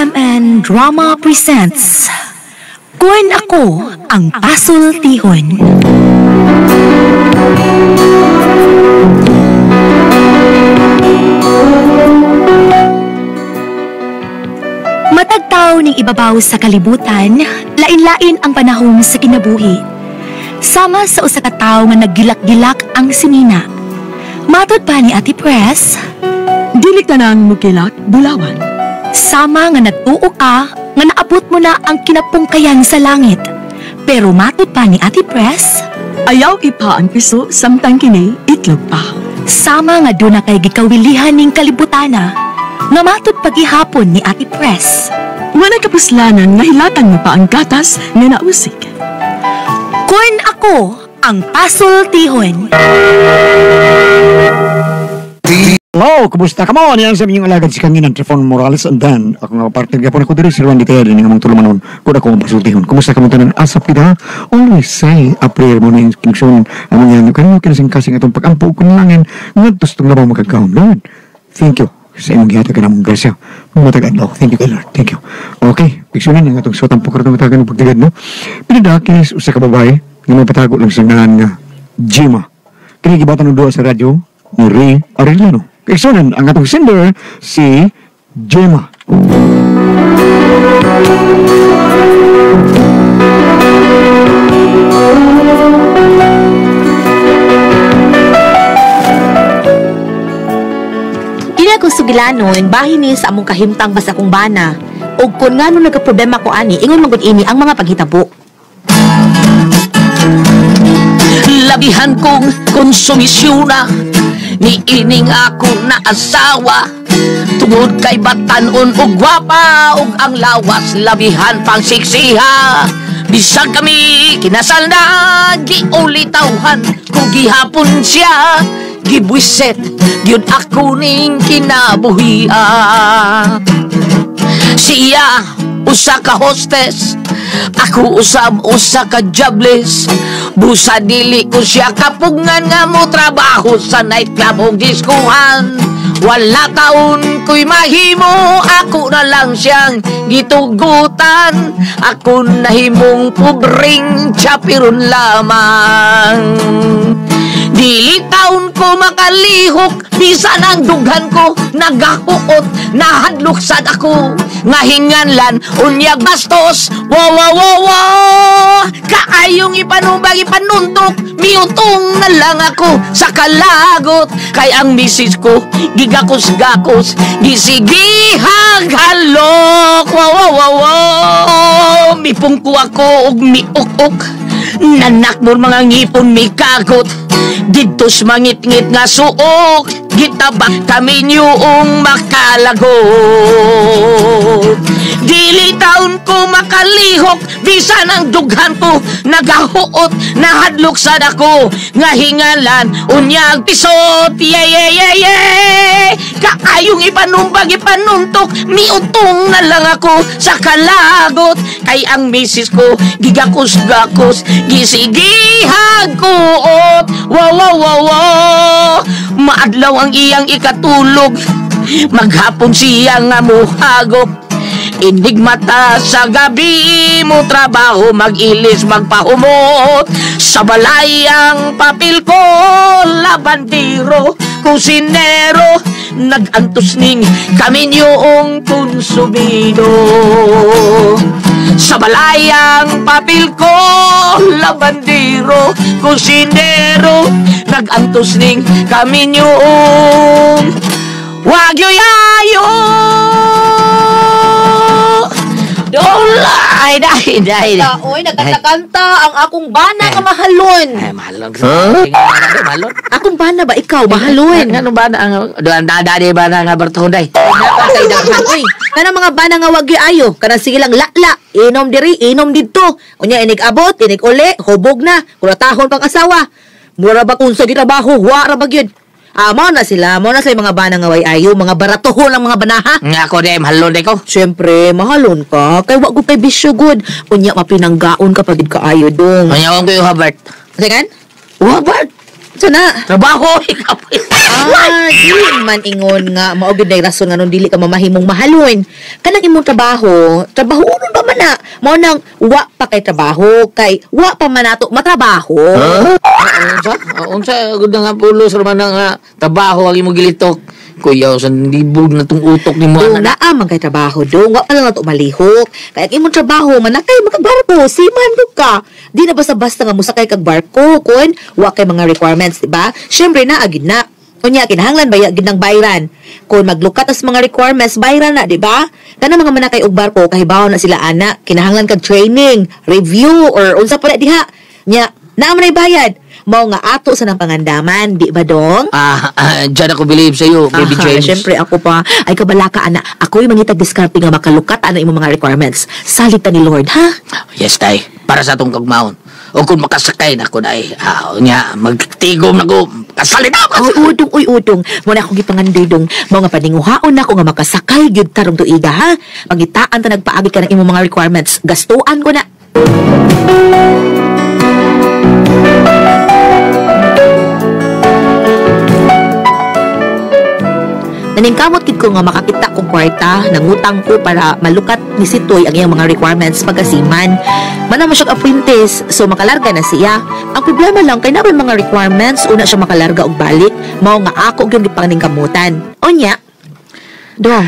UMN Drama presents Kun Ako Ang Pasultihon. Matagtaw ning ibabaw sa kalibutan, lain-lain ang panahon sa kinabuhi. Sama sa usa ka tawo nga naggilak-gilak ang sinina. Matod pa ni Ate Press, dili tanang mukilak bulawan. Sama nga nagtuo ka nga naabot mo na ang kinapungkayan sa langit. Pero matod pa ni Ate Press, ayaw ipa ang piso samtang kini itlog pa. Sama nga doon na kay gikawilihan ning kalibutana, nga matod pagihapon ni Ate Press. Wala kapuslanan nga hilatan mo pa ang gatas nga nausik. Kun Ako Ang Pasultihon. Hello, kumusta ka mo? Niyan sa inyong alagad si Kanginan Trifon Morales, and then ako nga partner gyapon ako diri si Randy Tayad ning among tulumanon. Kun ako ang pasultihon. Kumusta ka mo tanan? Asap kita. Always say a prayer mo na instruction among yan. Kanino kinasing kasing atong pagampo kun langin ngadto sa tong labaw makagahom. Lord, thank you sa imong gihatag kanamong grasya. Matag adlaw. Thank you kay Lord. Thank you. Okay, piksunan ang atong suwatang pukar itong matagan ng pagtigad, no? Pinadaki usa ka babae nga mapatago lang sa ngalan nga Jima. Kini gibatan og duha sa radyo ni Ray Arellano. Piksunan ang atong sender si Jima. Kini akong sugilanon, bahin ni sa among kahimtang basta akong bana. Og kun ngano nagka-problema ko ani, ingon man gud ini ang mga paghitabo. Labihan kong konsumisyona ni ining ako na asawa. Tungod kay batan-on og gwapa og ang lawas labihan pang siksiha. Bisag kami kinasal na giulitawhan ko gihapon siya. Gibwiset gyud ako ning kinabuhia. Siya usa ka hostess, ako usab usa ka jobless. Busa dili ko siya kapugngan nga mo trabaho sa nightclub o diskuhan. Wala taon ko'y mahimo, ako na lang siyang gitugutan. Ako nahimong pobreng chaperon lamang. Dili taon ko makalihok, bisan ang dughan ko nagahuot. Nahadlok sad ako nga hinganlan unyag bastos. Wo wo wo wo, kaayong ipanumbag ipanuntok, miutong na lang ako sa kalagot. Kay ang misis ko gigakos-gakos, gisigihag halok. Wo wo wo wo, mipungko ako og miuk-uk, nanakmor mga ngipon mikagot. Dito mangit-ngit nga suok, gitabak kami niyong makalagot. Dili taon ko makalihok, bisan ang dughan ko nagahuot. Nahadlok sad ako nga hingalan unyag pisot. Ye ye ye ye, kaayong ipanumbag ipanuntok, miutong na lang ako sa kalagot. Kay ang misis ko gigakos-gakos, gisigihag kuot. Wow wow wow wow, maadlaw ang iyang ikatulog, maghapon siya nga muhagop. Inigmata sa gabi mo trabaho, mag-ilis magpahumot. Sa balay ang papel ko, labandero, kusinero, nag-antos ning kami niyong konsumido. Sa balay ang papel ko, labandero, kusinero, nag-antos ning kami niyong wagyo yayo. Ay, dahil, dahil. Oy, nagkanta-kanta ang akong bana nga mahalon. Ay, mahalon. Huh? Mahalon? Akong bana ba? Ikaw, mahalon. Ano bana? Ang dada bana nga bartuhon, day. Kay daghan, oy. Kanang mga bana nga wag ayo. Kanang sige lang, la-la. Inom diri, inom didto. Unya, inig abot, inig uli, hubog na. Kuratahon pang asawa. Mura ba kung sa gitrabaho, wa ra ba gyud. Ah, mao na sila, mao na sila mga bana nga way ayo, mga baratohon ang mga banaha. Nga ako di, mahalon di ko. Siyempre, mahalon ka. Kay wa ko kay bisyo good. Unya mapinanggaon ka pagid kaayo dong. Unya ko yung Habert. Sige? Habert. Sana. Trabaho, ikaw. Ay, Dili man ingon nga mao gyud nay rason nganong dili ka mamahimong mahalon. Kanang imong trabaho, trabaho unon pa man na. Mao nang wa pa kay trabaho kay wa pa man nato matrabaho. Huh? Unsa? Unsa gud nga pulos ra man nga trabaho ang imong gilitok. Kuya, sa libog na tong utok nimo ana. Naa man kay trabaho dong, wa pa lang nato malihok. Kay ang imong trabaho manakay makagbarko, seaman gud ka. Di na basta-basta nga mosakay kag barko kun wa kay mga requirements, di ba? Syempre naa gid na. Unya kinahanglan ba gid nang bayran? Kun maglukat as mga requirements, bayran na, di ba? Kanang mga manakay og barko kahibaw na sila ana, kinahanglan kag training, review or unsa pa diha. Nya, naa man ay bayad. Mao nga ato sa nang pangandaman, di ba dong? Diyan ako believe sa iyo, Baby James. Syempre ako pa. Ay kabalaka ana, ako'y mangitag diskarte nga makalukat ana imong mga requirements. Salit ta ni Lord, ha? Yes, tay. Para sa atong kagmaon. O kung makasakay na ko day, nya magtigom na ko, kasalit ako. Oy, udong, oy, udong. Mo na akong gipangandoy dong. Mao nga paninguhaon nako nga makasakay gyud tarong tuiga, ha? Pangitaan ta nagpaagi ka ng imong mga requirements. Gastuan ko na. Naningkamot gid ko nga makakita kong kwarta, nangutang ko para malukat ni si Toy ang iyang mga requirements pagkasiman. Mana mo siyang apprentice, so makalarga na siya. Ang problema lang kay naa mga requirements una siya makalarga og balik, mao nga ako gyud gipaningkamutan. Onya, dong,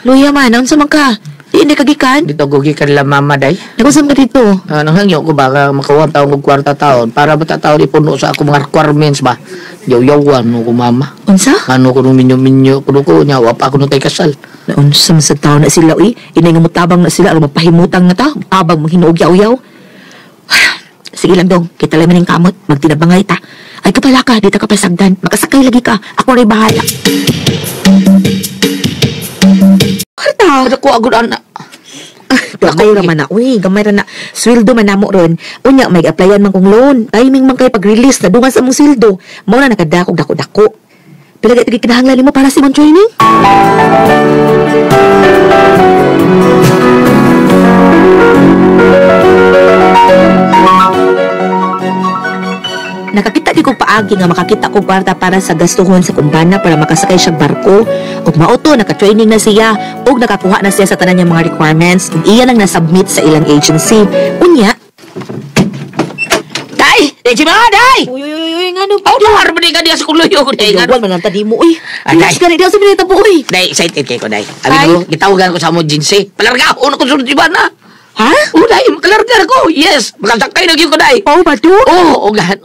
luya man, unsa man ka? Di hindi ka gikan? Dito ko gikan la mama day. Nagusam ka dito? Nanghangyo ko ba makakuha taong og kwarta taon para bata taon ipuno sa ako mga requirements ba. Yaw-yawan no ko mama. Unsa? Ano ko nung minyo-minyo kuno ko nya wa pa ako nung tay kasal. Naunsa man sa taon na sila uy. Inay nga motabang na sila aron mapahimutang na ta. Tabang manghinuog yaw-yaw. Sige lang dong, kita lang maning kamot, magtinabangay ta. Ay kapala ka, dito ka pasagdan. Makasakay lagi ka. Ako ray bahala. Kwarta. Ako agud ana. Gamay ra man na, uy, gamay ra na. Sweldo man namo ron. Unya may applyan man kong loan. Timing man kay pag-release na dungan sa among sweldo. Mao na nakadakog dako-dako. Pila gay kinahanglan nimo para sa imong training? Nakakita di ko paagi nga makakita ko kwarta para sa gastuhon sa kumbana para makasakay siya barko. Ug mao to, naka-training na siya ug nakakuha na siya sa tanan niyang mga requirements ug iya nang nasubmit sa ilang agency. Unya, Day! Day si mga day! Uy, uy, uy, uy, ngano pa? Aw, luar ba di ka diya sa kuluyo ko, day? Ay, man ang tadi mo, uy. Ay, Ay, day. Di ako sa pinita po, uy. Day, excited kay ko, day. Abi ko, gitawagan ko sa mo jinsi. Palargahon ako sunod iba na. Ha? Oh, day, makalarga ko. Yes, makasakay na gyud ko, day. Oo ba to? Oo, ogahan.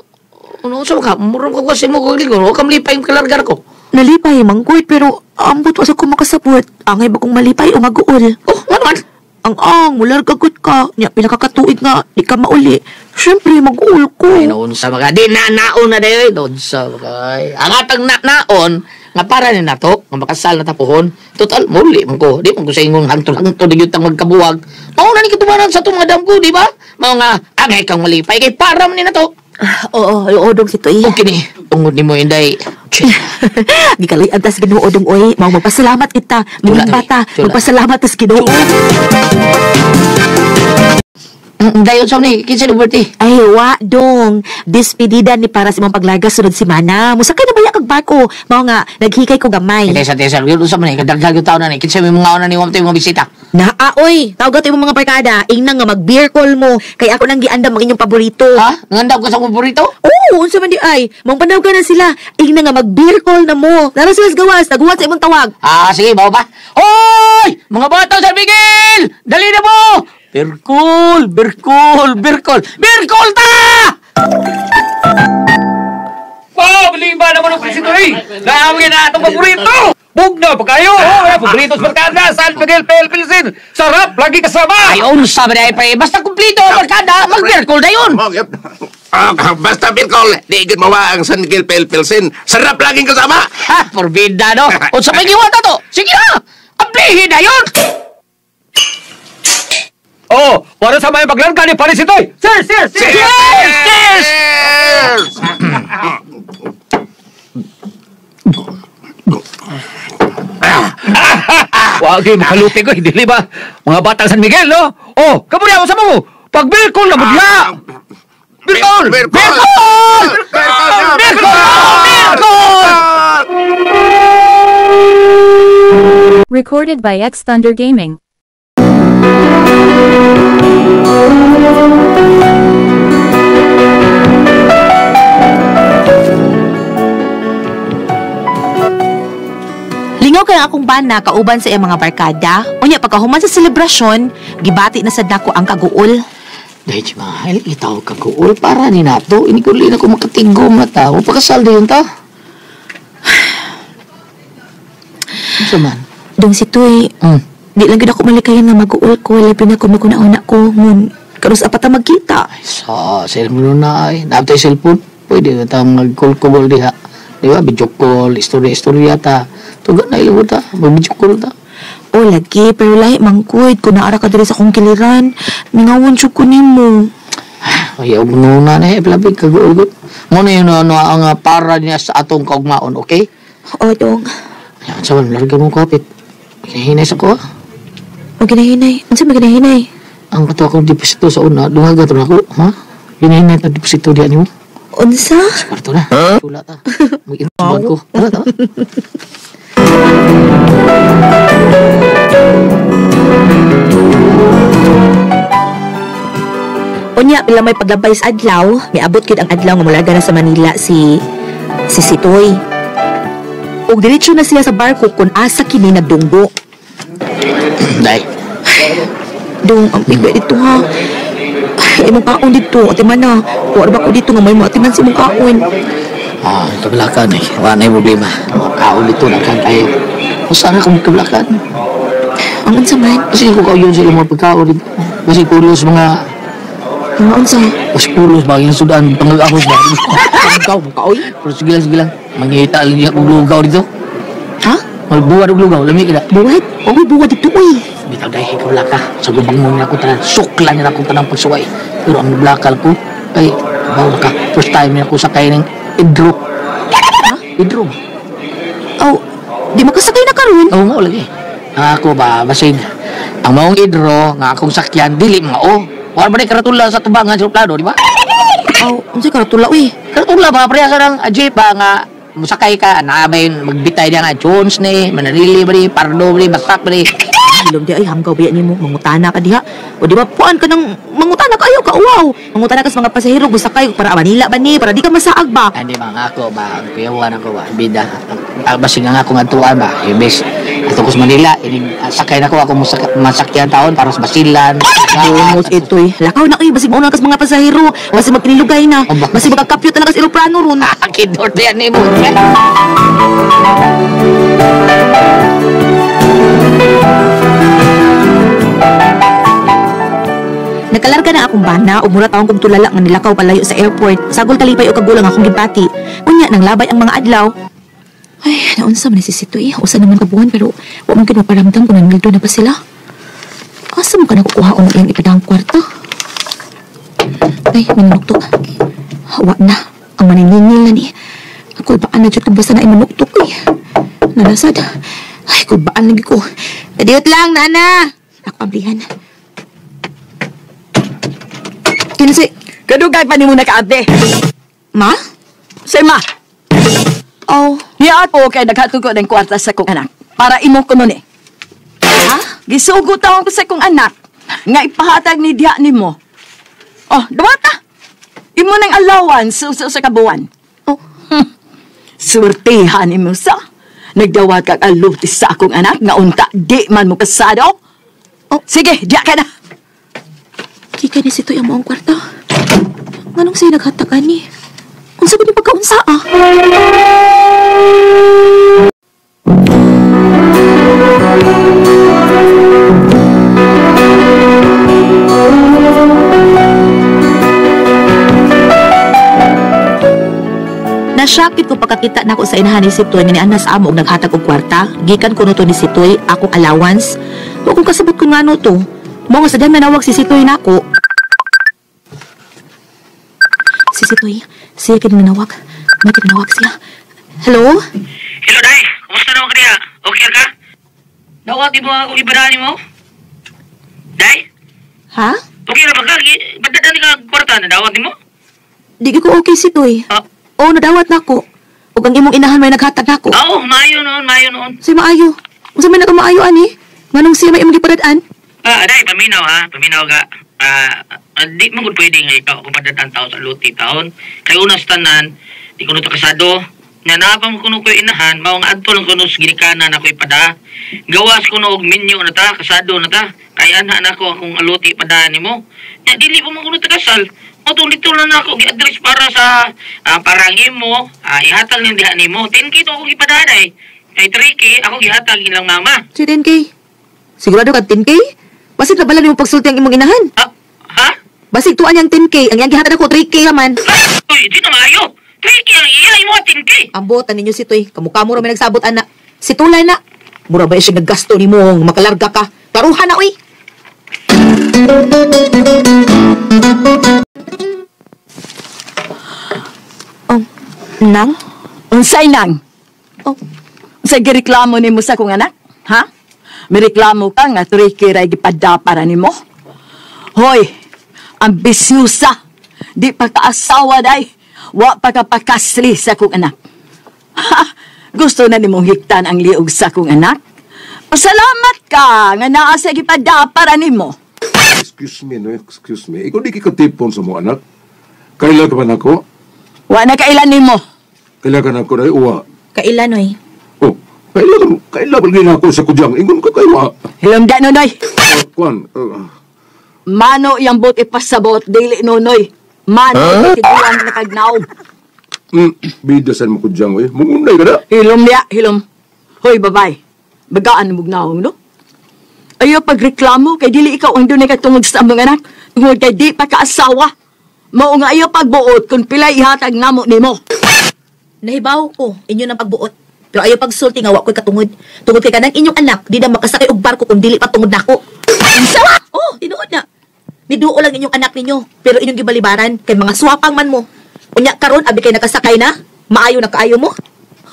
Ano sa ka? Murong ko kasi mo ko ligo. Huwag kang lipay yung kalargar ko. Nalipay, mangkuit, pero ambot wa sa ko makasabot. Angay ba kong malipay o maguol? Oh, ano man? Ang, mularga gud ka. Nya, pinakakatuig nga, di ka mauli. Siyempre, maguol ko. Ay, noon sa mga, di na naon na dayo. Noon sa mga, ang atang na naon, nga para ni nato, nga makasal na tapuhon, total, muli man ko. Di man ko sa ingong hangtol-hangtol, di yun tang magkabuwag. Mauna ni katubaran sa itong mga dam ko, di ba? Mao nga, angay kang malipay, kay para man ni nato. Oo, oo, dong si Toy. Okay ni, tungod ni mo, Inday. Gikaloy ang tas Ginoo dong oy. Mao magpasalamat kita. Mga bata, magpasalamat tas Ginoo. Dayon sa ni, kinsa ni birthday? Ay, wa dong. Despedida ni para sa imong paglarga sunod semana. Musakay na baya kag barko. Mao nga naghikay ko gamay. Tesa, tesa, yun unsa man ni, kadagdag yung taon na ni. Kinsa may mga una ni wa mga bisita. Naa oy, tawag ato imong mga barkada. Ingna nga mag beer call mo kay ako nang giandam ang inyong paborito. Ha? Ngandam ka sa akong paborito? Oo, unsa man di ay. Mong panawag na sila. Ingna nga mag beer call na mo. Nara sila sa gawas, naguwat sa imong tawag. Ah, sige, bawa pa. Hoy! Mga bata sa Miguel! Dali na mo! Birkol! Birkol! Birkol! Birkol ta! Wow! Baliba naman ang prisito eh! Naamin na itong paborito! Bugna pa kayo! Oh, paborito sa barkada! San Miguel Pel Pilsen! Sarap! Lagi kasama! Ay, unsa ba dahil pre? Basta kumplito ang barkada, mag-birkol na yun! Basta birkol! Di ikot mawa ang San Miguel Pel Pilsen! Sarap laging kasama! Ha! Forbida no? Unsa may giwata to? Sige na! Ablihin na yun! Oh, para sa may paglarga ni Parisitoy! Cheers! Cheers! Cheers! Cheers! Cheers! Wag kayo makalupi ko, hindi ba? Mga batang San Miguel, no? Oh, kaburi ako sa mo! Pag Birkol na mudla! Birkol! Birkol! Birkol! Birkol! Birkol! Birkol! Recorded by X Thunder Gaming. Lingaw kay akong bana kauban sa iyang mga barkada. Unya pagkahuman sa selebrasyon, gibati na sad nako ang kaguol. Dahil si Mahal, itaw kaguol para ni nato. Inikuli na ko makatigom na tao. Pakasal din ta. Unsa man? Dong si Tuy, di lang gid ako malikayan nga maguol ko. Labi na ko maguna-una ko. Ngun, karos apat ta magkita. Ay, sa cellphone na ay. Naabtay cellphone. Pwede na ta mag-call-call diha. Di ba? Video call, istorya-istorya ta. Tuga na ilo ta. Mag-video call ta. O lagi, pero lahi mangkuid. Kung naara ka diri sa akong kiliran, mingawon siya ko nimo. Ayaw mo na na eh. Labig, kaguol ko. Muna yun ano, ang para niya sa atong kaugmaon, okay? O, dong. Ayan, sa wala, larga mong kapit. Ginahinay sa ko, ah. O, ginahinay. Ano sa ginahinay? Ang kato akong deposito sa una, dungaga to na ako, ha? Ginahinay na deposito diyan nimo. Unsa? Kwarto na. Wala ta. Mag-inuman ko. Wala ta. Unya, pila may paglabay sa adlaw, miabot gid ang adlaw nga mulaga na sa Manila si Sitoy. Ug diretso na siya sa barko kung asa kini nagdunggo. Day. Dong, ang pigbe dito ha. Ay, imong kaon dito. Ate man na. Kuha ba ko dito nga may mga atiman sa imong kaon. Ah, kablakan eh. Wala na yung problema. Mga kaon dito, nagkan kayo. Kung saan akong kablakan? Ang unsa man? Kasi kung kaon sila mga pagkaon dito. Kasi kulos mga... Mga unsa? Kasi kulos mga yung sudan. Pangag-ahos ba? Pangkaw, kaoy. Pero sige lang, sige lang. Mangita lang niya kong lugaw dito. Ha? Magbuwad og lugaw. Lami ka na. Buwad? Oy, buwad dito, uy. Bitaw dahil ikaw ka. Sa gubang mo na ako tanan. Suklan nila akong tanang pagsuway. Pero ang blakal ko, ay, bawa ka. First time na ako sakay ng idro. Ha? Idro. Oh, di makasakay na karon. Oo nga, lagi. Ang ako ba, basig. Ang maong idro, nga akong sakyan, dili mao. Wala ba ni karatula sa tubangan sa plano, di ba? Oh, unsay karatula, uy? Karatula ba, pareha sa ng jeep ba, nga musakay ka, na may magbitay niya nga, Jones ni, Manarili ba ni, Pardo ba ni, Basak ba ni. Hilom di ay hanggaw biya nimo, mangutana ka diha. O di ba puan ka ng mangutana kayo ka uwaw. Mangutana ka sa mga pasahero gusakay para Manila ba ni, para di ka masaag ba. Hindi ba nga ako ba, kuyawan ako ba, bida. Basig nga ako nga tuan ba, ibes. Ato ko sa Manila, ining sakay na ko ako masakyan taon para sa Basilan. Bungos ito eh. Lakaw na kayo, basig mauna ka sa mga pasahero. Basig magkinilugay na. Basig magkakapyo talaga sa eroplano ron. Kidor yan ni mo. Nakalarga na akong bana ug mura taong kong tulala nga nilakaw palayo sa airport. Sagol kalipay og kagulang akong gibati. Unya nang labay ang mga adlaw. Ay, naunsa man si Sitoy. Usa naman kabuhan pero wa man gid maparamdam kung nanildo na ba sila. Asa man ka nakukuha og iyang ipadang kwarta? Ay, manuktok. Hawa na. Ang maniningil na ni. Kulbaan na jud kung basta na ay manuktok eh. Nalasad. Ay, kulbaan lagi ko. Nadiyot lang, nana. Ako ablihan. Kinsi? Kadugay pa ni mo nakaabde. Ma? Say ma. Oh. Niya ako kay naghatod ko ng kwarta sa kong anak. Para imo ko nun eh. Ha? Gisugot ako sa kong anak. Nga ipahatag ni diha nimo. Oh, duwata. Imo nang allowance sa kabuan. Oh. Surtihan nimo sa. Nagdawat kag aluti sa akong anak nga unta di man mo kasado. Oh. Sige, diya ka na. Kika ni Sitoy ang maong kwarta. Nganong siya naghatag ani? Unsa ba ni pagkaunsa ah? Nasyakit ko pagkakita nako sa inahan ni Sitoy nga niana sa amo og naghatag og kwarta. Gikan kuno to ni Sitoy akong allowance. Wa kong kasabot kun ngano to. Mao nga sadyan manawag si Sitoy nako. Si Sitoy, siya kini nanawag. May kinanawag siya. Hello? Hello, Day. Kumusta naman ka niya? Okay ka? Nawag mo akong ibanahan mo? Day? Ha? Okay na ba ka? Ba't dadali ka kwarta? Nadawat mo? Di ko okay, Sitoy. Ah? Oo, nadawat nako. Ug ang imong inahan may naghatag nako. Oo, maayo noon, maayo noon. Say maayo. Unsa man na maayo ani? Nganong siya may imong gipadad-an? Aday, paminaw ha. Paminaw ka. Di man gud pwede nga ikaw kung padad-an tao sa luti taon. Kay una sa tanan, di ko ta kasado. Nga naa pa mo kuno ko'y inahan, mao nga adto lang kuno sa ginikanan ako ipada. Gawas kuno og minyo na ta, kasado na ta. Kay anha na ako akong aluti pada nimo. Nya dili pa man kuno ta kasal. O dito lang na ako gi-address para sa parang imo, ihatag ning diha nimo. 10K to ako gipadaan ay. Kay 3K ako gihatag ilang mama. Si 10K. Sigurado ka 10K? Basig na bala nimo pagsulti ang imong inahan. Ha? Basig tuan yang 10K, ang iyang gihatag ako 3K man. Uy, di na maayo. 3K ang iya imo 10K. Ambot ninyo si Toy, kamukha mo ra may nagsabot ana. Si Tulay na. Mura ba siya naggasto nimo makalarga ka? Taruhan na oy. Oh, nang? Unsay nang? Oh. Unsay gireklamo nimo sa akong anak? Ha? Mireklamo ka nga 3K ra gipada para nimo? Hoy, ambisyosa. Di pa kaasawa day. Wa pa ka pakasli sa akong anak. Ha? Gusto na nimong hiktan ang liog sa akong anak? Pasalamat ka nga naa sa gipada para nimo. Excuse me, no? Excuse me. Ikaw di kikatipon sa mga anak. Kailan ka ba nako? Wa na kailan nimo. Kailan ka nako dahil uwa? Kailan oy? Oh, kailan ba ako sa kudyang? Ingon ka kay wa. Hilom da nonoy. Kwan. Mano iyang bot ipasabot dili nonoy. Mano huh? Tiguan na kagnaw. Bida sa mo kudyang oy. Mungunay ka na. Hilom niya, hilom. Hoy babay. Bagaan mo gnaong no. Ayaw pagreklamo kay dili ikaw ang dunay katungod sa among anak. Tungod kay di pa kaasawa. Mao nga ayaw pagbuot kung pilay ihatag namo nimo. Nahibaw ko inyo nang pagbuot. Pero ayaw pagsulti nga wa ko'y katungod. Tungod kay kanang inyong anak di na makasakay og barko kung dili pa tungod nako. Unsa? Oh, tinuod na. Niduo lang inyong anak ninyo, pero inyong gibalibaran kay mga swapang man mo. Unya karon abi kay nakasakay na, maayo na kaayo mo.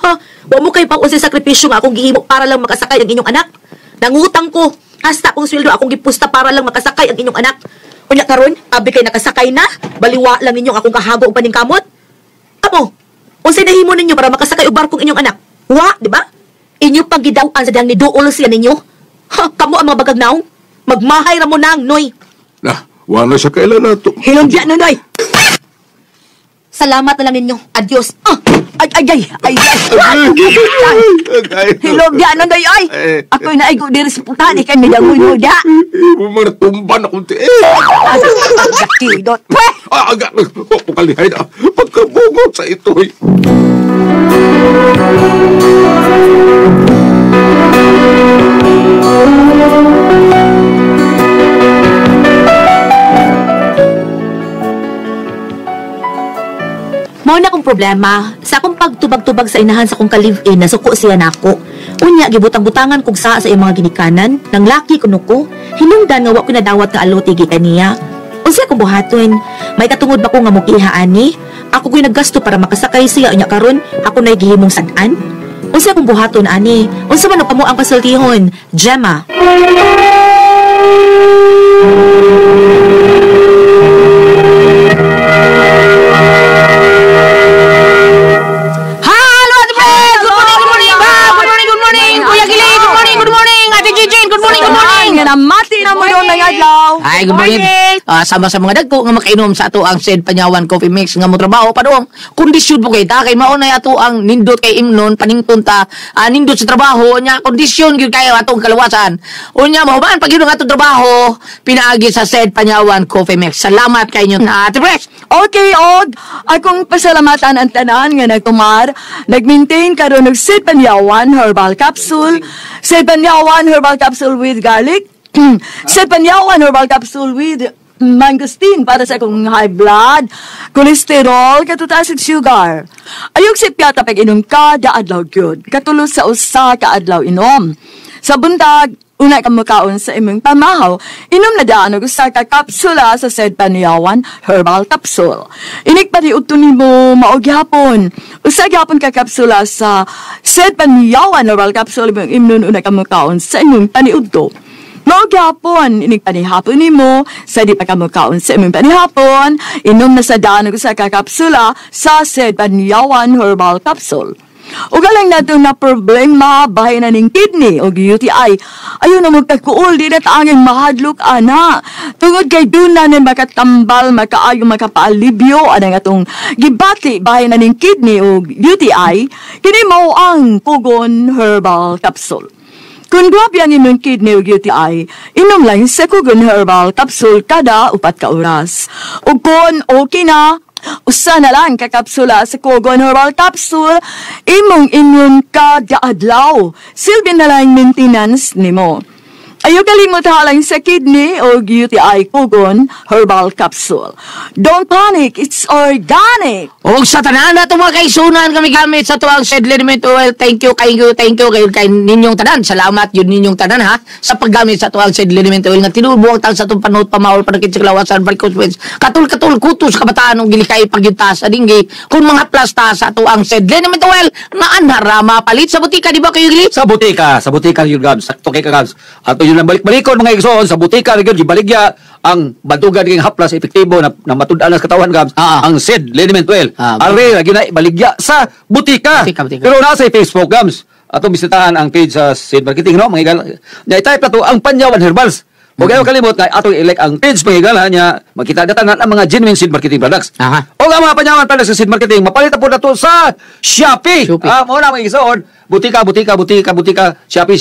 Ha, wa mo kay pang-unsay sakripisyo nga akong gihimo para lang makasakay ang inyong anak. Nangutang ko, hasta akong sweldo akong gipusta para lang makasakay ang inyong anak. Unya karon abi kay nakasakay na, baliwa lang ninyo akong kahago og paningkamot. Amo, unsay nahimo ninyo para makasakay og barkong inyong anak? Wa, di ba? Inyo pang gidaw-an sa dihang niduol siya ninyo. Ha, kamo ang mga bagag naong. Magmahay ra mo nang, Noy. Nah, wala siya kailan na to. Hilom diya, Noy. Salamat na lang ninyo. Adios. Ah, ay, ay, ay, ay, ay. Hilom diya, Noy, ay. Ako'y naigo diri sa putahan, ikay midangoy mo diya. Mga natumban akong ti. Gakidot. Pweh! Aga, kalihay na. Pagkabungot sa ito, eh. Mao na akong problema. Sa akong pagtubag-tubag sa inahan sa akong ka-live-in, nasuko siya nako. Unya, gibutang-butangan kog saa sa iyang mga ginikanan, nang laki kuno ko, hinungdan nga wa ko nadawat nga aluti gikan niya. Unsa akong buhaton? May katungod ba ko nga mukiha ani? Ako ko'y naggasto para makasakay siya unya karon, ako na'y gihimong sad-an? Unsa akong buhaton ani? Unsa man kamo ang pasultihon? Gemma. Namati na mo doon ng adlaw. Ay, good morning. Sama sa mga dagko nga makainom sa ato ang Sed Panyawan Coffee Mix nga mo trabaho padung. Kondisyon po kay ta kay mao na ato ang nindot kay imnon panington ta nindot sa trabaho nya kondisyon gyud kayo atong kalawasan. Unya mahuman pag yun ang atong trabaho pinaagi sa Sed Panyawan Coffee Mix. Salamat kay inyo, Ate Fresh. Okay, og akong pasalamatan ang tanan nga nagtumar, nag-maintain karon og Sed Panyawan Herbal Capsule, Sed Panyawan Herbal Capsule with garlic, Sed Panyawan Herbal Capsule with mangosteen para sa akong high blood, cholesterol, katutaas at sugar. Ayog si piyata pag inom ka, daadlaw gyud. Katulo sa usa ka adlaw inom. Sa buntag, una ka mukaon sa imong pamahaw, inom na daan og usa ka kapsula sa Sed Panyawan Herbal Capsule. Inig pa di udto nimo mao gyapon. Usa gyapon ka kapsula sa Sed Panyawan Herbal Capsule imong imnon una ka mukaon sa imong paniudto. Mao gyapon, inig panihapon nimo sa di pa ka mukaon sa imong panihapon, inom na sa daan og usa ka kapsula sa Sed Panyawan Herbal Capsule. Ug alang nato na problema bahin na ning kidney o UTI. Ayo na magkakuol di na taangin mahadlok ana. Tungod kay doon na ni makatambal, makaayo, makapaalibyo anang atong gibati bahin na ning kidney o UTI, kini mao ang Kugon Herbal Capsule. Kung grabe ang imong kidney o UTI, inom lang sa Kugon Herbal Capsule kada 4 ka oras. O kung okay na, usa na lang ka kapsula sa Kugon Herbal Capsule, imong immune kada adlaw. Silbi na lang maintenance nimo. Ayaw kalimot halang sa kidney o UTI Kugon Herbal Capsule. Don't panic, it's organic! Og sa tanan na mga kaisunan kami gamit sa tuang Seed Liniment Oil. Thank you, thank you, thank you kayo kay ninyong tanan. Salamat yun ninyong tanan ha sa paggamit sa tuang Seed Liniment Oil nga tinubuwag tang sa itong panot pamawal panakit sa kalawasan varicose veins. Katul-katul kutos kabataan og gilikay pagyunta sa dinggi kung mga plasta sa tuang Seed Liniment Oil na anara mapalit sa butika di ba kayo gili? Sa butika yun Gabs. Sakto kay ka Gabs. Ato yun lang balik-balikon mga igsoon sa butika yun gibaligya ang bantugan ging haplas epektibo na matud-an sa katawan Gabs. Ang Seed Liniment Oil. Are lagi na baligya sa butika. Butika. Pero nasa Facebook Gabs. Ato bisitahan ang page sa Seed Marketing no mga igal. Nya i-type na to ang Panyawan Herbals. Huwag kayo kalimot na atong i-like ang page mga igala niya makita na tanan ang mga genuine Seed Marketing products. O nga mga Panyawan products sa Seed Marketing mapalit na po na to sa Shopee. Mao na mga igsoon. Butika, Shopee,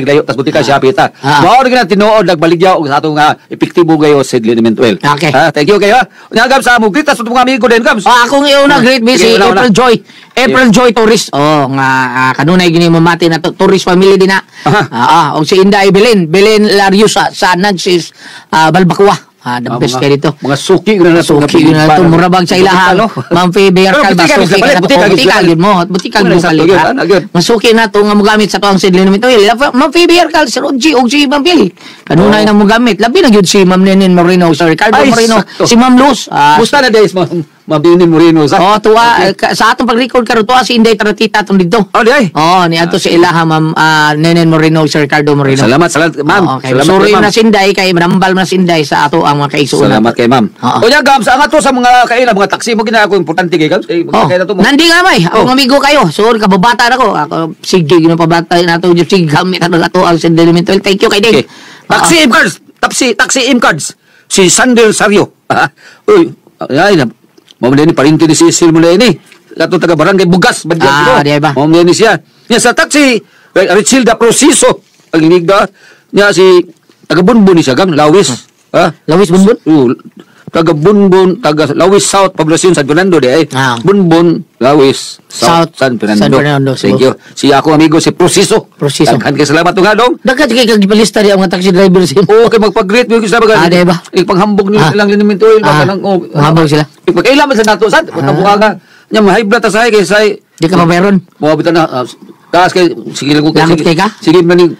layo tas butika, Shopee ta. Mao ra gyud tinuod nagbaligya og sa atong epektibo gayo Seed Liniment Oil. Okay. Thank you kayo. Nya Gabs, amo greet sa atong mga amigo din Gabs. Akong iuna greet me si April Joy. April Joy Torres. Oh, nga kanunay gini mamati na to, Torres family din na. Og si Inday Belen, Belen Lariusa sa Nancy's Balbacua. The best kay dito. Mga suki na nato. Suki na nato. Mura bang sa ilahang Ma'am Faber Calva. Suki na nato. Butika yun mo. Butika mo palit. Masuki na to nga mogamit sa tuang Seed Liniment Oil. Ma'am Faber Calva, Sir Oji, og si Ma'am Phil. Kanunay na mogamit. Labi na gyud si Ma'am Lenin Moreno, Sir Ricardo Moreno, si Ma'am Luz. Musta na days Ma'am Lenin Moreno. Oh, tuwa sa atong pag-record karon tuwa si Inday Taratita atong didto. Oh, di ay. Oh, ni ato si ilaha Ma'am Nenen Moreno, Sir Ricardo Moreno. Salamat, ma'am. Okay. Sorry na si Inday kay manambal na si Inday sa ato ang mga kaisunan. Salamat kay ma'am. O nya Gabs, ang ato sa mga kaila mga taksi mo ginako importante kay Gabs kay oh, na to mo. Nandi nga may, akong amigo kayo. So kababata na ko. Ako sige ginapabata na to sige gamit na ato ang Seed Liniment Oil. Thank you kay Ding. Okay. Taxi M cards, taxi M cards. Si Sandel Sario. Uy, ay na. Mao man ni parinti ni si Sil mo ni. Kato taga barangay Bugas, Badyan. Ah, di ba? Mao man ni siya. Nya sa taxi Richilda Prociso ang inigda niya si taga Bunbun ni siya gam Lawis. Lawis Bunbun? Oo. Taga Bunbun, taga Lawis South, Poblacion San Fernando di ay. Bunbun, Lawis South, San Fernando. San Fernando. Thank you. Si ako amigo si Prociso. Prociso. Daghan kay salamat tong hadong. Daghan kay kag palista di ang mga taxi driver si. Oo, kay magpag-greet mo sa baga. Di ba? Ipanghambog nila ilang liniment oil ba kanang Manghambog sila. Ipagkaila man sa nato sad, uh, ka. Nya mahay blood ta say kay say. Di ka pa meron. Mo bitan na taas kay sige lang ko Langot kay ka? Sige man ni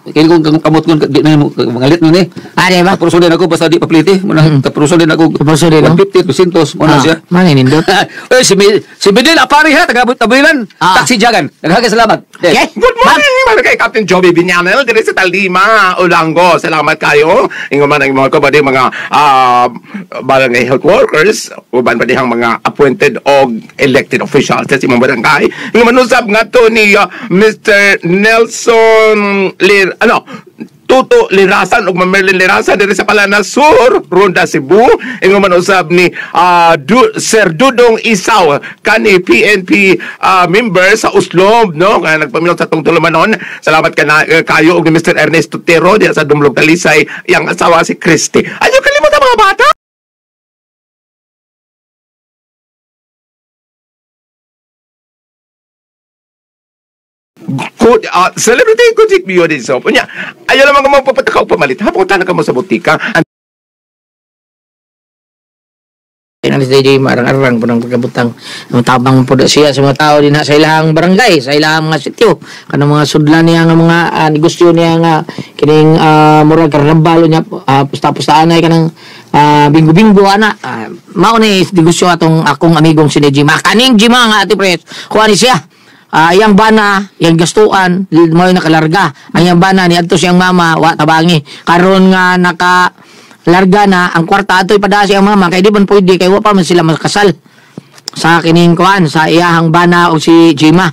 kay kung kamot kon di na mangalit nun eh. Di ba? Tapos din ako basta di papliti, mo na tapos din ako. Tapos din 150 200 mo na siya. Man nindot. Oy si Bedel Apari ha taga Tabuilan, taxi jagan. Daghang salamat. Okay. Good morning, mga kay Captain Joby Binyanel diri sa Talima, Olango. Salamat kayo. Ingon man ang mga kabady mga barangay health workers, uban pa dihang mga appointed og elected officials sa imong barangay. Ingon man usab ngadto ni Mr. Nelson Tuto Lirasan ug Ma'am Merlin Lirasan diri sa Palana Sur, Ronda Cebu. Ingon man usab ni Sir Dudong Isaw kani PNP member sa Uslob no nga nagpaminaw sa atong tulumanon. Salamat kayo ug ni Mr. Ernesto Tero diha sa Dumlog Talisay, iyang asawa si Christy. Ayaw kalimutan mga bata. Celebrity ko jik biyo din so. Unya, ayaw lamang mo papatakaw pamalit. Hapon na ka mo sa butika. Ang DJ marang-arang po ng pagkabutang tabang po siya sa mga tao din sa ilang barangay, sa ilang mga sityo, kanang mga sudlan niya nga mga negosyo niya nga kining murag karnabalo niya pusta-pustaan ay kanang bingo-bingo ana. Mao ni negosyo atong akong amigong si DJ Ma. Kaning Jima nga ati pres. Kuha ni siya. Iyang bana, iyang gastuan, mo nakalarga. Ang iyang bana ni adto siyang mama, wa tabangi. Karon nga naka larga na ang kwarta atoy padala siyang mama kay di man pwede kay wa pa man sila makasal. Sa kining kuan sa iyahang bana o si Jima.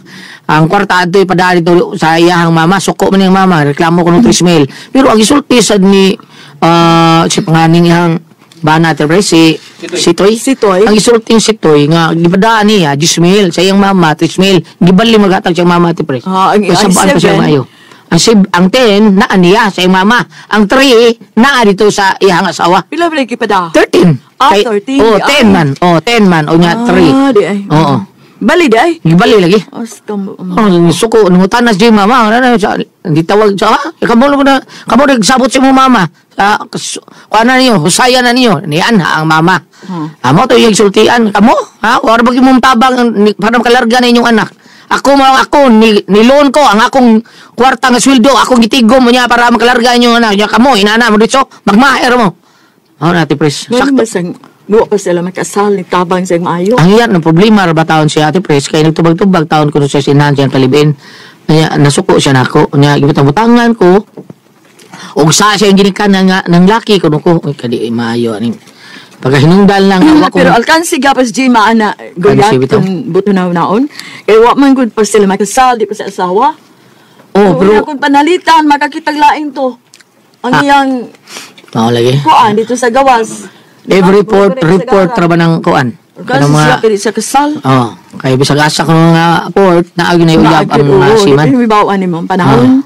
Ang kwarta adto'y padali dito sa iyahang mama, suko man iyang mama, reklamo ko ng 3 mil. Pero ang gisulti sad ni si panganing iyang bana Ate Pres, si si Toy. Si Toy. Ang gisulti si Toy nga gipadaan niya 10 mil sa iyang mama 3 mil. Gibali maghatag siyang mama, Ate Pres. Ah, ang Kasabaan pa siya 7. maayo. Ang 10 naa niya sa iyang mama. Ang 3 naa dito sa iyang asawa. Pila ba gipada? 13. Ah, 13, Oh, di 10 ay. man. Oh, 10 man. O nga, 3. Ah, di ay. Oo. Bali di ay. Gibali lagi. Askam. Oh, suko, nangutanas di mama. Ano na, sa, hindi tawag sa, ah, kamo na, kamo nagsabot sa imong mama. Sa, kuha na niyo, husaya na niyo. Niyan ha, ang mama. Amo to yung sultian. Kamo, ha? Wala ba mong tabang para makalarga na inyong anak? Ako mo ako ni niloan ko ang akong kwarta nga sweldo, akong gitigom mo niya para makalarga inyong anak. Nya kamo inana mo dito, magmaher mo. Oh, Ate Pres. Sakto. Sakto. Masang, nuwa pa sila makasal ni tabang sa maayo. Ang iyan, ang problema ra ba taon siya Ate Pres, kay nagtubag-tubag taon ko siya sinahan siya palibin. Nya nasuko siya nako, nya gibutang-butangan ko. Og sa siya yung ginikan ng laki ko ko, uy kadi ay maayo aning. Pagkahinungdan lang wa ko. Pero alkansi gapas Jima ana guyat Alkansi bitaw. kung buto na naon. Kay wa man gud pa sila makasal di pa sa asawa. Oh, pero kung panalitan makakitag lain to. Ang iyang mao lagi. kuan dito sa gawas. Di ba? Every Buto report rin sa report gawas. ra ba ng kuan? Alkansi Kanang siya mga kay sa kasal. Oh, kay bisag asa ko nga port naagi na uyab ang mga Oo, seaman. di ba ni mo panahon.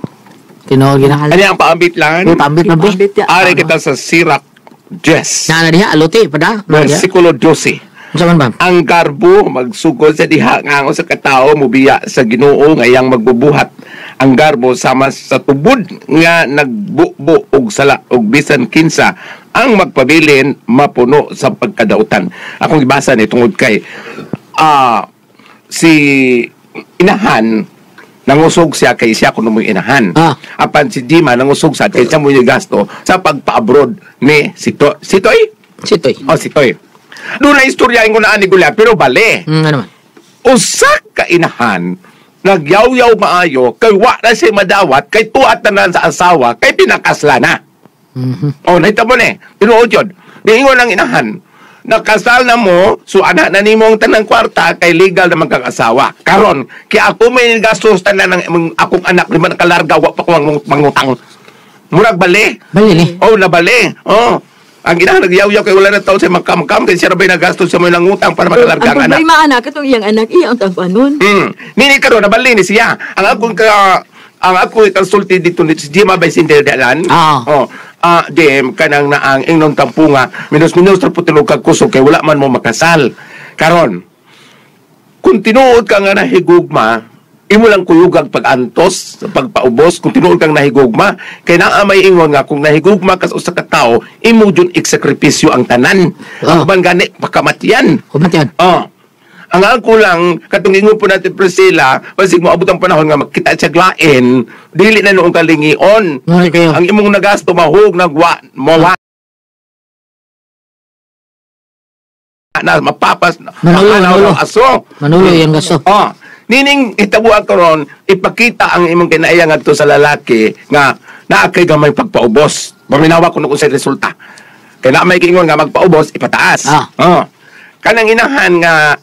Tinuod gina. Ano ang paambit lang? Uy, paambit man be. Paambit ya. Ari kita sa Sirach 10. Na na diha aluti pa da. Na diha. Versikulo 12. Unsa man ba? Ang garbo magsugod sa diha nga ang usa ka tawo mobiya sa Ginoo nga iyang magbubuhat. Ang garbo sama sa tubod nga nagbubo og sala og bisan kinsa ang magpabilin mapuno sa pagkadautan. Akong gibasa ni tungod kay si inahan nangusog siya kay siya kuno mo'y inahan. Apan si Dima nangusog sa kay siya mo'y gasto sa pagpa-abroad ni si si Toy? Si Toy. Oh, si Toy. Doon na istorya ko na ani gula, pero bale. Ano man? Usa ka inahan nagyaw-yaw maayo kay wa na siya madawat kay tuat na sa asawa kay pinakasla na. Oh, nakita mo na eh. Tinuod yun. Niingon ang inahan. Nakasal na mo, so anak na nimo ang tanang kwarta kay legal na magkakasawa. Karon, kaya ako may gastos tanan ng akong anak di man nakalarga wa pa ko ang mangutang. Murag bale. Bale ni. Oh, nabale. Oh. Ang inahan nagyaw-yaw kay wala na taon sa magkamkam kay siya ra ba'y nagastos sa mga ngutang para makalarga ang Ang anak. problema anak katong iyang anak iya ang tangkuanon. Nini karon nabali ni siya. Ang ako konsulti dito ni si Jima Vicente Dalan. Oh. DM kanang naang ingnon tampunga minus minus ra pud kag kusog kay wala man mo makasal. Karon kung tinuod ka nga nahigugma, imo lang kuyugag pag-antos, sa pagpaubos, kung tinuod kang nahigugma, kay naa may ingon nga kung nahigugma ka sa usa ka tawo, imo jud iksakripisyo ang tanan. Ang uban gani pakamatyan. Kamatian. Oh. Ang ako lang, katong ingon po natin Priscilla, basig mo abot ang panahon nga makita siya glain, dili na noong kalingion. Ngari kayo. Ang imong nagasto mahug nagwa mawa na mapapas Manulo, maanaw manulo. ng aso. Manulo yung gasto. Oh, nining hitabuan karon ipakita ang imong kinaiya ngadto sa lalaki nga naa kay gamay pagpaubos. Paminawa kuno kung sa resulta. Kay naa may kiingon nga magpaubos ipataas. Oh. Kanang inahan nga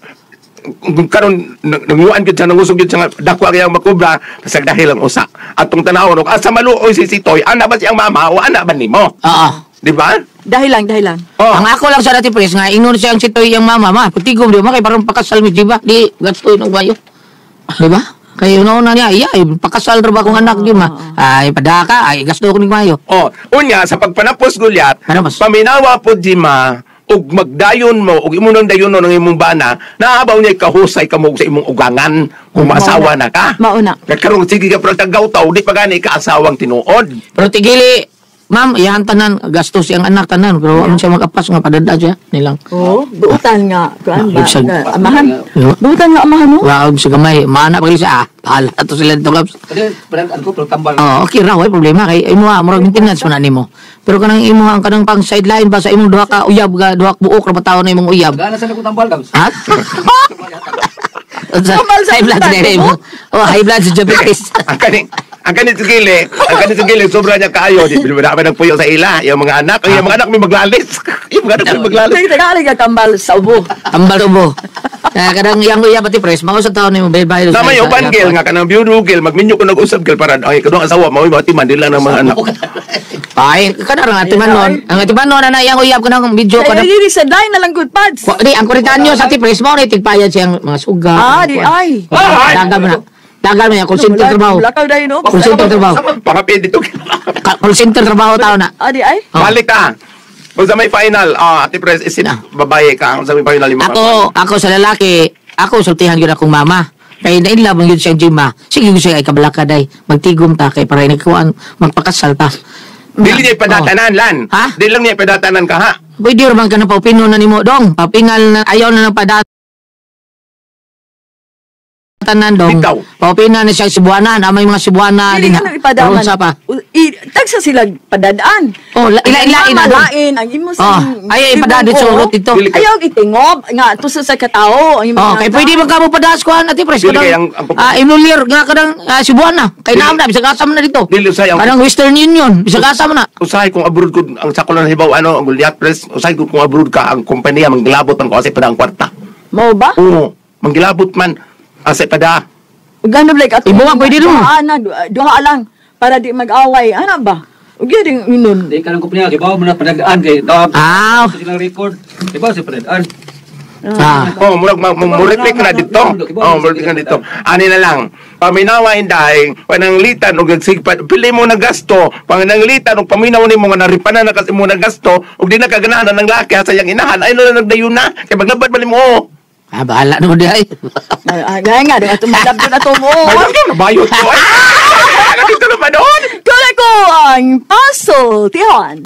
kung karon nanguan gyud siya nangusog gyud siya nga dako ang iyang makubra pasag dahil ang usa atong tanawon og asa maluoy si Sitoy ana ba siyang mama o ana ba nimo? Oo. Di ba? Dahil lang, dahil lang. Oh. Ang ako lang sa dati pres nga ingon siya ang si Toy yung mama ma. Patigom di ba kay parang pakasal mi di ba? Di gasto og bayo. Di ba? Kay una niya, iya, eh, pakasal ra ba akong anak di ma? Ay padaka, ay gasto ko ning mayo. Oh, unya sa pagpanapos gulyat, paminawa po di ma ug magdayon mo ug imo nang dayonon ang imong bana, naabaw niya kahusay kamo sa imong ugangan kung maasawa na ka. Mauna. Kay karon sige ka pero tagaw-taw di pa gani ka asawang tinuod. Pero tigili, ma'am, iyahan tanan gastos siyang anak tanan pero yeah. Siya magapas nga padada siya nilang. Oh, buutan nga kuan ba? Ibsag. Nga, Amahan. Buutan nga amahan mo. Wow, sa gamay, maana pa siya ah. Bahala to sila dito kaps. Padang ko pero tambal. Oh, okay ra way problema kay imo ah, murag maintenance man na nimo. Pero kanang imo ang kanang pang sideline ba sa imong duha ka uyab ga duha ka buok ra ba taon na imong uyab. Gana sa ko tambal gams. Ha? Tambal sa High blood utak na mo? mo. Oh, high blood sa diabetes. Ang kani sa gili, sobra niya kaayo. Di wala pa nagpuyo sa ila. Yung mga anak, yung mga anak may maglalis. Yung mga anak may maglalis. Tagali ka tambal sa ubo. Tambal ubo. Kanang iyang uyab, Ate Pres, mao sa taon nimo bayad Na may uban gil nga kanang biyudo gil magminyo ko nag-usab gil para ay kadong asawa mao matiman dila ng mga anak. Ay, kana ra ang atimanon. Ang atimanon na iyang uyab kanang video Kaya kanang diri sa day na lang good pads. Di ang kuritanyo sa Ate Pres mao ni tigpayad siyang mga suga. Ah, di ay. Dagal mo na. Dagal mo na call center trabaho. Lakaw dahil no? Call center trabaho. Pangapil dito. Call center trabaho tao na. Ah, di ay. Oh. Balik ka. Kung sa may final, Ate Pres, isip Na. babae ka. Kung sa may final, lima. Ako sa lalaki, ako sultihan gyud akong mama. Kay nainlove man gyud siyang Jima. Sige gyud siya ay kabalaka day. Magtigom ta kay para inikuan magpakasal ta. Dili niya ipadatanan, Lan. Ha? Dili lang niya ipadatanan ka, ha? Pwede ra man ka na paupino na nimo dong. Papingal na ayaw na ng padatanan dong. Bitaw. Paupina na siya Cebuana, na may mga Cebuana Dili din. ka nang ipadaman. Sa pa. Tagsa sila padadaan. Oh, ila-ilain na Ang dong. lain ang imo sa Oh, ay ipadadit sa urot dito. Dili ka- Ayaw itingob nga tuso sa katao ang imo. Oh, kay pwede man ka mo padaas kuan Ate Pres. Dili Kanang, kay inulir nga kanang Cebuana. Kay naam na bisag asa man na dito. Dili usay ang- Kanang Western Union, bisag asa man na. Usahay kung abroad ko, ang sako lang hibaw, ano, ang Goliath Press, usahay ko kung abroad ka, ang kompanya, manggilabot man ko kasi pada ang kwarta. Mao ba? Oo, manggilabot man, asa pada. Gano like ato. Ibuwang pwede dong. Duha na, duha lang para di mag-away. Ana ba? Ug yun yung inon. Di ka ng kumpanya, kibaw mo na panagaan kay daw. Ah. Silang record. Kibaw si panagaan. Ah. Oh, murag muripik na dito. Oh, muripik na dito. Ani na lang. Paminawa inday, pananglitan og nagsigpat, pili mo na gasto, pananglitan og paminaw nimo nga naripanan na kasi mo na gasto, ug di na kaganahan ng laki sa iyang inahan, ay na nagdayon na. Kay maglabad man nimo. Oh. Ah, bahala na mo di ay. Ay, gaya nga, ato malabdon ato mo. Ay, nabayot ko. Ay, dito naman doon. Kulay ko ang puzzle, Tihon.